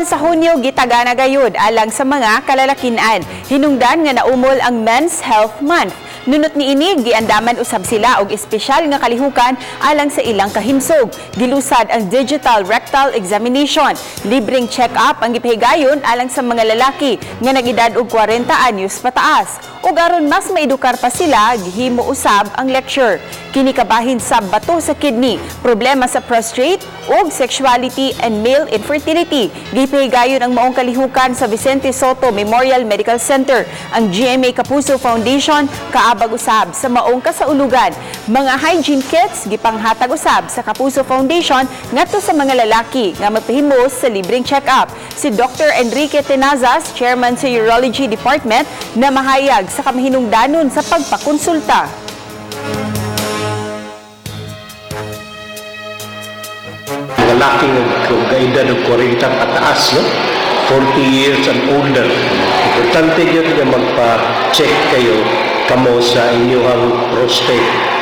Buwan sa Hunyo gitagana gayud alang sa mga kalalakinan. Hinungdan nga naumol ang Men's Health Month. Nunot niini, giandaman usab sila og espesyal nga kalihukan alang sa ilang kahimsog. Gilusad ang digital rectal examination. Libreng check-up ang gipahigayon alang sa mga lalaki nga nag-edad og 40 anyos pataas. Ug aron mas maedukar pa sila, gihimo usab ang lecture. Kini kabahin sa bato sa kidney, problema sa prostate ug sexuality and male infertility. Gipahigayon ang maong kalihukan sa Vicente Sotto Memorial Medical Center. Ang GMA Kapuso Foundation kaabag usab sa maong kasaulugan. Mga hygiene kits gipanghatag usab sa Kapuso Foundation ngadto sa mga lalaki nga magpahimo sa libreng check-up. Si Dr. Enrique Tenazas, chairman sa Urology Department, na mahayag sa kamahinungdanon sa pagpakonsulta. Mga laki nga edad og 40 pataas, no? 40 years and older. Importante gyud nga magpa-check kayo kamo sa inyong prostate.